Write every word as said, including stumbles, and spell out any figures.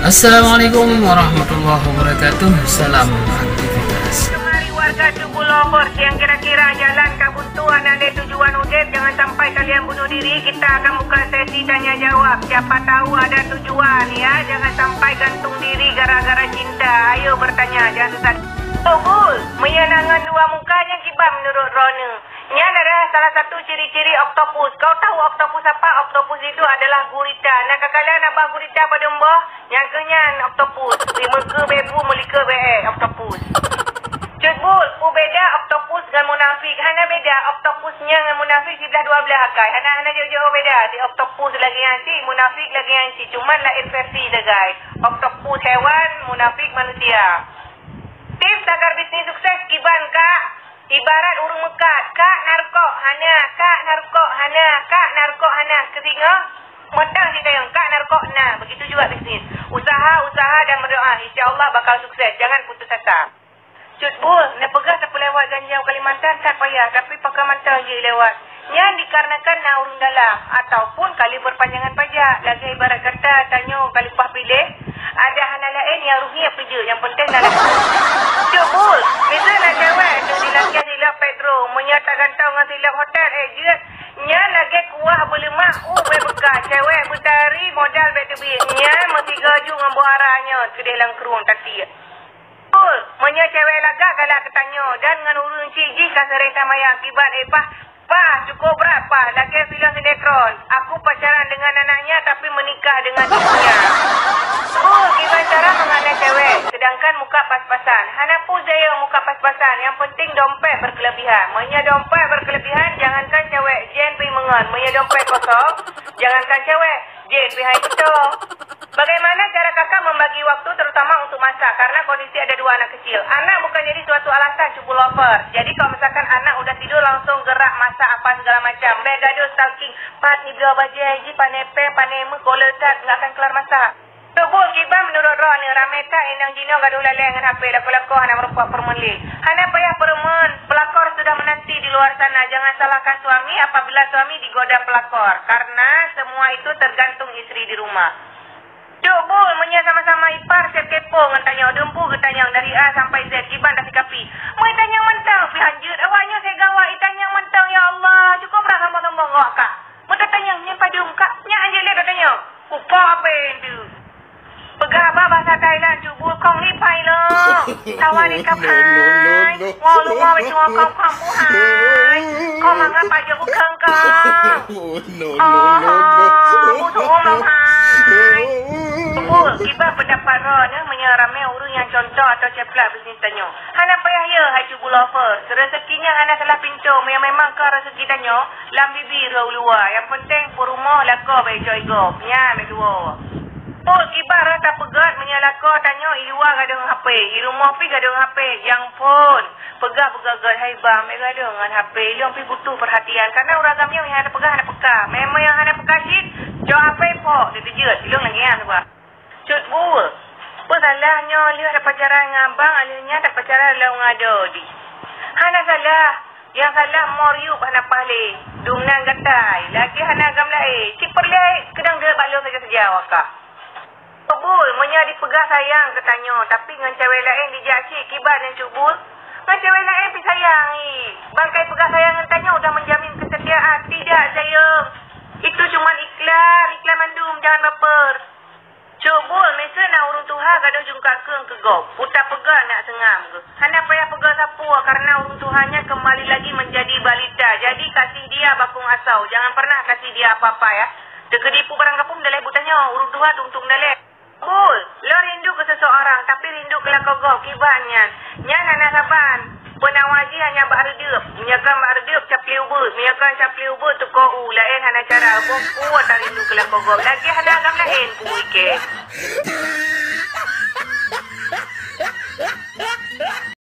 Assalamualaikum warahmatullahi wabarakatuh. Salam aktivitas. Kemari warga Tugu Lombor yang kira-kira jalan ka buntu, hana lé tujuan udeb, jangan sampai kalian bunuh diri. Kita akan buka sesi tanya jawab. Siapa tahu ada tujuan, ya. Jangan sampai gantung diri gara-gara cinta. Ayo bertanya, jangan susah. Tugu, meunyoe na ngon dua muka, nyan kiban menurut droeneuh? Nyan adalah salah satu ciri-ciri oktopus. Kau tahu oktopus apa? Oktopus itu adalah gurita. Nah, kakala na bah gurita padum boh? Nyang keu nyan oktopus. Meukeue bèe bu, meulikot bèe oktopus. Cut Bul, peue beda oktopus ngon munafik? Hana beda, oktopus nyan ngon munafik siblah dua blaih akai. Hana, hana jauh-jauh beda. Si oktopus lagèe nyan cit, munafik lagèe nyan cit. Cuman laén versi sagai. Oktopus hewan, munafik manusia. Tips agar bisnis sukses kiban, Kak. Ibarat ureueng meukat, Kak, na rukok? Hana. Kak, na rukok? Hana. Kak, na rukok? Hana. Keu singoh, meuteun jitanyong, Kak, na rukok? Na. Begitu juga bisnis. Usaha, usaha dan berdoa, insya Allah bakal sukses. Jangan putus asa. Cut Bul, neupeugah tapeulewat ganjau Kalimantan that payah, tapi pakon mantong jih lewat. Nyan dikarenakan na ureueng dalam, ataupun ka lheueh perpanjangan pajak. Lagèe ibarat kata, tanyoe ka leupah piléh, adak hana laén nyang ruh ngiep peujeuet, nyang penting na laén. Cut Bul, miseue na cewek deuh dilakèe silop Pedro, meunyoe tagantong ngon silop hotel, eh, jeuet. Nyan lagèe kuah beuleumak, uh, bèk beuka. Cewek beutari, modal bèk teubiet. Nyan meusigoe ju ngon boh ara nyoe, keudeh lam krueng tatiek. Betul, meunyoe cewek lagak galak keu tanyoe dan ngon ureueng chik jih ka sering tamayang kiban, eh, pah, pah, cukup brat, pah, lagèe filem sinetron. Aku pacaran dengan anaknya tapi menikah dengan ibunya. Betul, kiban cara mengandai cewek, sedangkan muka pas-pasan. Hana peue jiyue muka pas-pasan, yang penting dompet berkelebihan. Meunyoe dompet berkelebihan, jangankan cewek, jén pih meungon. Meunyoe dompet kosong, jangankan cewek, jén pih hai peutoe. Bagaimana cara kakak membagi waktu terutama untuk masak karena kondisi ada dua anak kecil? Anak bukan jadi suatu alasan, Cut Bul Lover. Jadi kalau misalkan anak udah tidur langsung gerak masak apa segala macam. Bèk gadoh stalking, pat nibloe bajèe jih, pane pèng, pane meuh, koleuk that, nggak akan kelar masak. Cut Bul, kiban menurut droeneuh, ramè that inong jinoe gadoh lalè ngon H P, lakoe-lakoe hana meureumpok peureulèe. Hana payah peureulèe, pelakor sudah menanti di luar sana. Jangan salahkan suami apabila suami digoda pelakor, karena semua itu tergantung istri di rumah. Cut Bul, meunyoe sama-sama ipar, sép kepo ngon tanyong, deumpu geutanyong dari A sampai Z, kiban tasikapi. Meutanyong mantong pih hanjeuet, awak nyoe sép gawat itanyong mantong, ya Allah, cukup brat sombong-sombong awak kak. Meutatanyong nyan padum kak, nyan hanjeuet lé tatanyong. Kupa apa tu? Peugah haba bahasa Thailand, Cut Bul, kong ni pai lo. Tawa ni kap hai. Ngau lu ngau itu kong kong pu hai. Kong mangat pajak bukang kong. Oh, oh, oh, oh, oh, hai. Cut Bul, kiban pendapat droeneuh meunyoe ramè ureueng nyang contoh atau ceuplak bisnis tanyoe? Hana payah ya, hai Cut Bul Lover. Rezeki nyan hana salah pintoe, meunyoe memang ka rezeki tanyoe, lam bibi rhot u luwa. Nyang penting peurumoh lakoe bèk joi gob. Nyan bèk tuwoe. Cut Bul, kiban rhot tapeugöt meunyoe lakoe tanyoe i luwa gadoh H P, i rumoh pih gadoh H P, jang phôn. Peugah beugöt-göt, "Hai bang, bèk gadoh ngon H P, lôn pih butuh perhatian." Karena ureueng agam nyoe nyang hana peugah hana peka. Memang nyang hana peka cit, cok H P pok, dia teujeuet. Ilôn lagèe nyan, bah. Cut Bul, peue salah nyoe lheueh tapacaran ngon abang, lheueh nyan tapacaran lom ngon Dodi? Hana salah. Nyang salah mor yup hana paih lé. Dum nan gatai, lagèe hana agam laén. Cit peureulèe keudang deuh bak lôn saja-saja, wakah. Cut Bul, meunyoe dipeugah sayang keu tanyoe, tapi ngon cewek laén dijak cit, kiban nyan Cut Bul? Ngon cewek laén pih sayang, ih. Bangkai peugah sayang ngon tanyoe udah menjamin kesetiaan. Tidak, sayang. Itu cuman iklan, iklan mandum, jangan baper. Cut Bul, miseue na ureueng tuha gadoh jungkat keueng keu gob, peue tapeugah nak seungab geuh. Hana payah peugah sapeue, karena ureueng tuha nyan kembali lagi menjadi balita. Jadi, kasih dia bakong asau, jangan pernah kasih dia apa-apa, ya. Teukeudi peue barang kapeue meudaleh buet tanyoe, ureueng tuha tuntung meudaleh. Bul, lôn rindu keu seseorang, tapi rindu keu lakoe gob, kiban nyan. Nyan hana saban. Peunawa jih hanya bak reudeup. Meunyoe kon bak reudeup, caplé ubeut. Meunyoe kon caplé ubeut, teuko u. Laén hana cara. Boh kuat tarindu keu lakoe gob. Lagèe hana agam laén, peue ikèe.